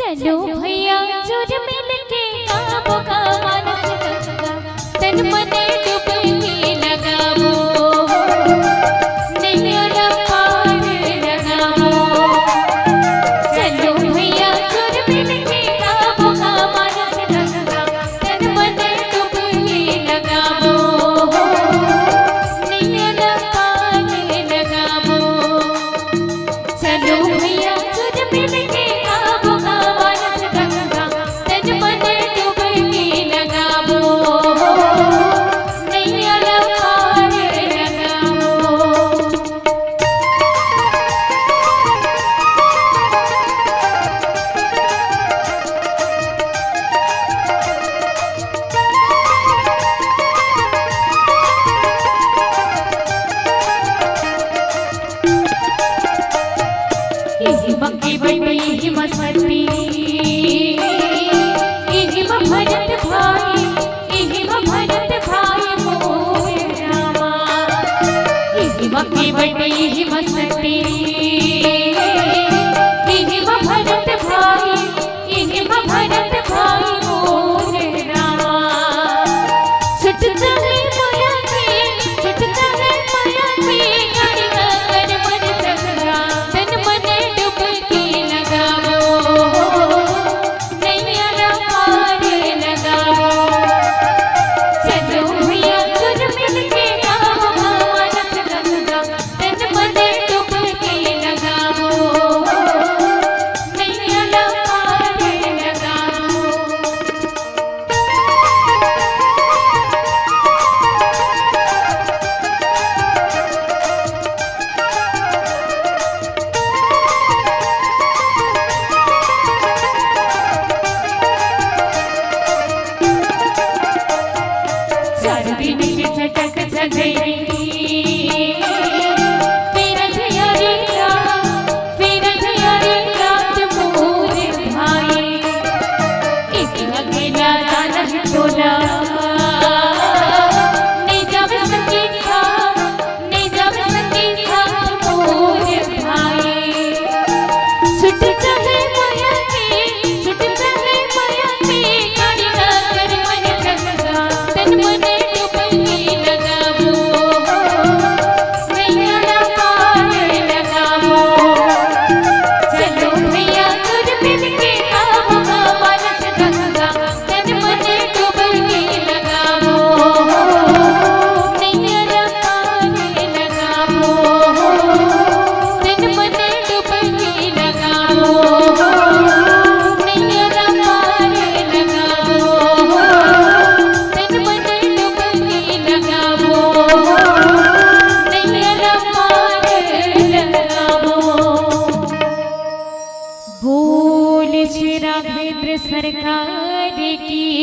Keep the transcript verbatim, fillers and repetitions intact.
चलो भैया जुर मिल के गाबो गा मानस गंगा, तन मन डुबकी लगाबो, नैया ला पार लगाबो। चलो भैया जुर मिल के गाबो गा मानस गंगा, तन मन डुबकी लगाबो, नैया ला पार लगाबो। चलो भैया जुर मिल के गाबो गा मानस गंगा, तन मन डुबकी लगाबो, नैया ला पार लगाबो। इही मा केवटी, इही मा सती, इही मा भरत भाई, इही मा भरत भाई मोर रामा। इही मा केवटी, इही मा सती, इही मा भरत भाई, इही मा भरत भाई मोर रामा। छुट जाए माया के, छुट जाए माया के, गाड़ी का कर मन चंगा, तन मन डुबकी लगाबो, नैया ला पार लगाबो। चलो भैया जुर मिल के गाबो गा मानस गंगा, तन मन डुबकी लगाबो, नैया ला पार लगाबो। चार दिन के चटक जगई, फिर धियारी का, फिर धियारी रात मोर भाई। एक अकेला जाना है टोला, नहीं जावे सके था, नहीं जावे सके था मोर भाई। छुट जाए माया के, छुट जाए माया के, गाड़ी ना कर मन चंगा, तन मन डुबकी लगाबो, नैया ला पार लगाबो। चलो भैया जुर मिल के गाबो गा मानस गंगा, तन मन डुबकी लगाबो, नैया ला पार लगाबो, तन मन डुबकी लगाबो, नैया ला पार लगाबो, तन मन डुबकी लगाबो, नैया ला पार लगाबो। बोल श्री राघवेंद्र सरकार की।